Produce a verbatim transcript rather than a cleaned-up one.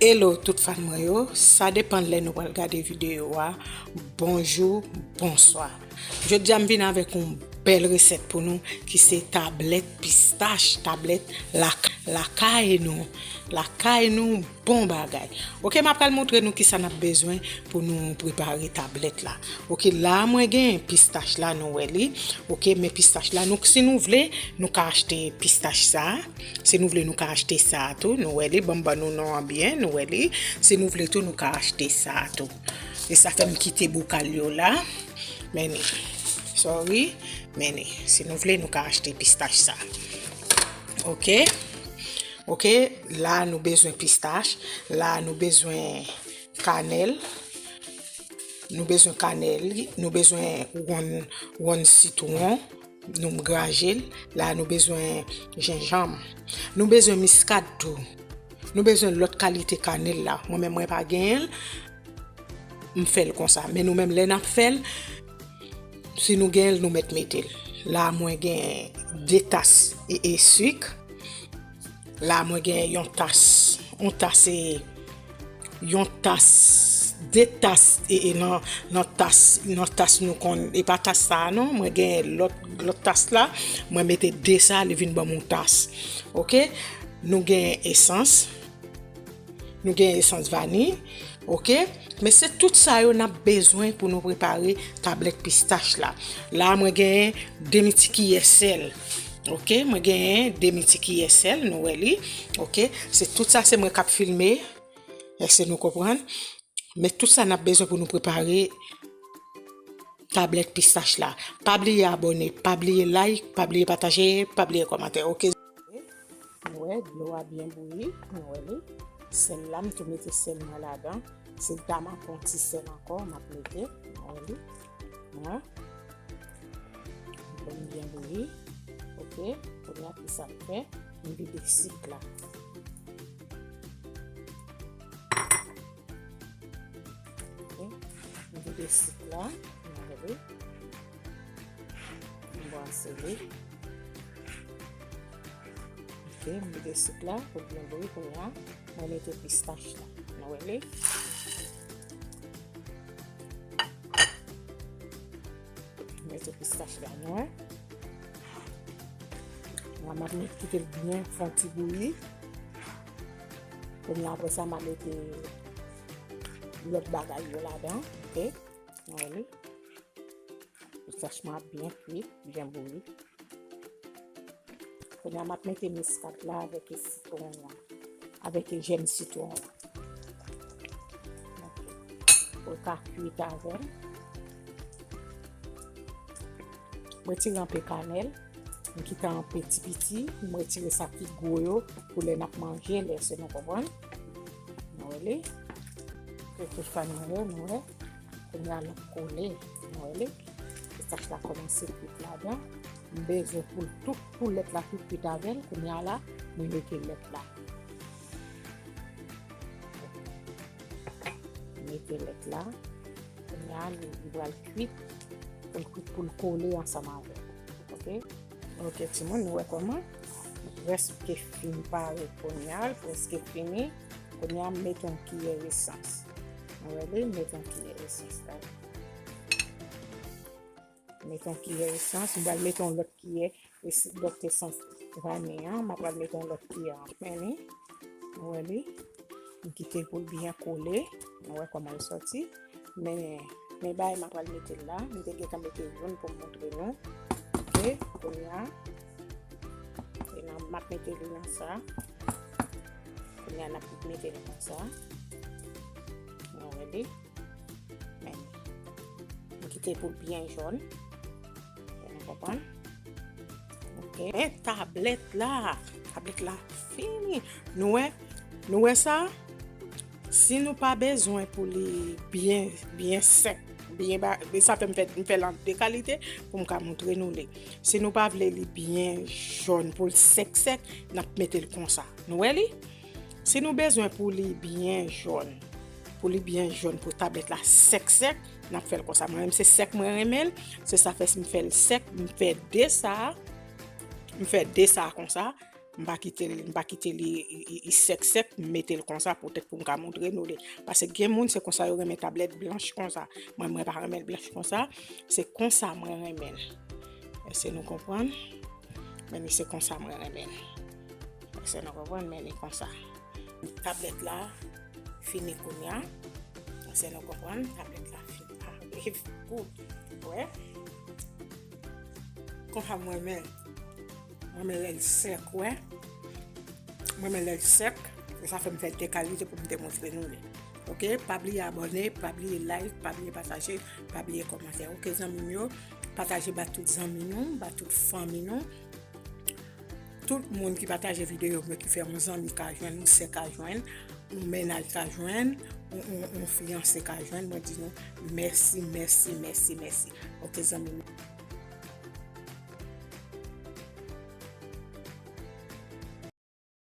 Hello tout fan mwen yo, sa depann lè nou pral gade videyo a. Bonjou, bonswa. Jodi a m vin avèk yon bèl resèt pou nou ki se tablèt pistach, tablèt lak-, lakay nou. Lakay nou, bon bagay. Oke, m ap pral montre nou kisa n ap bezwen pou nou prepare tablèt la. Oke, la mwen gen pistach la, nou wè li. Oke, men pistach la, nou, si nou vle, nou ka achte pistach sa. Si nou vle, nou ka achte sa tou. Nou wè li, ban m ban nou non an byen, nou wè li. Si nou vle tou, nou ka achte sa tou. E sa fè m kite bokal yo la. Men ni. Sorry. Men ni. Si nou vle, nou ka achte pistach sa. Oke? Oke? La, nou bezwen pistach. La, nou bezwen kanèl. Nou bezwen kanèl. Nou bezwen wonn, wonn sitwon. Nou graje l. La, nou bezwen jenjanm. Nou bezwen miskad tou. Nou bezwen lòt kalite kanèl la. Mwen menm, mwen pa genyen l. M fè l konsa. Men nou menm, lè n ap fè l, si nou genyen l, nou mèt mete l. La, mwen gen de tas e, e sik. La, mwen gen yon tas. Yon tas e, yon tas, de tas e, e nan, nan tas, nan tas nou konn, e pa tas sa a non, mwen gen lòt, lòt tas la, mwen mete de sa, li vin ban m yon tas. Oke? Nou gen esans. Nou gen esans vaniy, oke? Men se tout sa yo n ap bezwen pou nou prepare tablèt pistach la. La, mwen gen demi ti kiyè sèl. Oke? Mwen gen demi ti kiyè sèl, nou wè li. Oke? Se tout sa, se mwen k ap filme. Èske nou konprann? Men tout sa n ap bezwen pou nou prepare tablèt pistach la. Pa bliye abòne, pa bliye like, pa bliye pataje, pa bliye kòmante. Oke? Nou wè, dlo a byen bouyi, nou wè li. Sèl la, m tou mete sèl mwen ladan. Si l ta manke yon ti sèl ankò, m ap mete, nou wè li. Wè. Dlo m byen bouyi. Oke, kounye a, ki sa m fè? M vide sik la. Oke, m vide sik la, nou wè li. M bwase li. Oke, m vide sik la pou l byen bouyi kounye a. Mwen mete pistach la. Nou wè li. M mete pistach la, nou wè. La, m ap met, kite l byen fè yon ti bouyi. Kounye a, apre sa, m a mete lòt bagay yo ladan, oke? Nou wè li. Pistach mwen ap byen kwit, byen bouyi. Kounye a, m ap mete miskad la avèk sitwon an, avèk jèm sitwon an. Oke. Pou l ka kwit avè m. M retire anpe kanèl. M kite anpe ti piti. M retire sa ki gwo yo pou lè n ap manje, lè se nou konprann. Nou wè li. Oke, tout fan mwen yo, nou wè. Kounye a l ap kole. Nou wè li. Pistach la kòmanse kwit ladan. M bezwen pou l tout, pou lèt la tout kwit avè l. Kounye a la, mwen mete lèt la. Mete lèt la. Kounye a, li, li pral kwit. Pou l kwit, pou l kole ansanm avè l. Oke? Oke, timoun, nou wè kòman? Li prèske fin pare kounye a, li prèske fini. Kounye a, m mete yon kiyè esans. Nou wè li, m mete yon kiyè esans la. M mete yon kiyè esans, m pral mete yon lòt kiyè, es-, lòt esans vaniy an, m pral mete yon lòt kiyè an. Men li, nou wè li, m kite pou l byen kole, nou wè kòman l sòti. Men, men bagay m pral mete l la, m te gentan mete youn pou m montre nou. Oke, kounye a, e nan, m ap mete li nan sa. Kounye a, n ap mete li konsa. Nou wè li. Men, m kite pou l byen jòn. Nou konprann? Oke. Men tablèt la. Tablèt la fini. Nou wè? Nou wè sa? Si nou pa bezwen pou li byen, byen sèk, byen ba-, sa fè m fè, m fè l an de kalite pou m ka montre nou li. Si nou pa vle li byen jòn, pou l sèk sèk, n ap mete l konsa. Nou wè li? Si nou bezwen pou li byen jòn, pou li byen jòn, pou tablèt la sèk sèk, n ap fè l konsa. Mwen menm se sèk mwen renmen l, se sa fè si m fè l sèk, m fè de sa, m fè de sa konsa, M pa kite l, m pa kite li, i, i, i sèk sèk, m mete l konsa poutèt pou m ka montre nou li. Paske gen moun, se konsa yo renmen tablèt blanch konsa. Mwen, mwen pa renmen l blanch konsa. Se konsa mwen renmen l. Èske nou konprann? Men li se konsa mwen renmen l. Èske nou konprann? Men li konsa. Tablèt la fini kounye a. Èske nou konprann? Tablèt la fini. Ah, good. Wè. Konsa mwen renmen l. Mwen renmen lè l sèk, wè. Mwen renmen lè l sèk. E sa fè m fè de kalite pou m te montre nou li. Ok, pa bliye abòne, pa bliye like, pa bliye pataje, pa bliye kòmante. Ok, zanmi m yo, pataje ba tout zanmi nou, ba tout fanmi nou. Tout moun ki pataje videyo m yo, ki fè yon zanmi ka jwenn, yon sè ka jwenn, yon mennaj ka jwenn, yon, yon, yon fiyanse ka jwenn, mwen di nou mèsi, mèsi, mèsi, mèsi. Ok, zanmi m.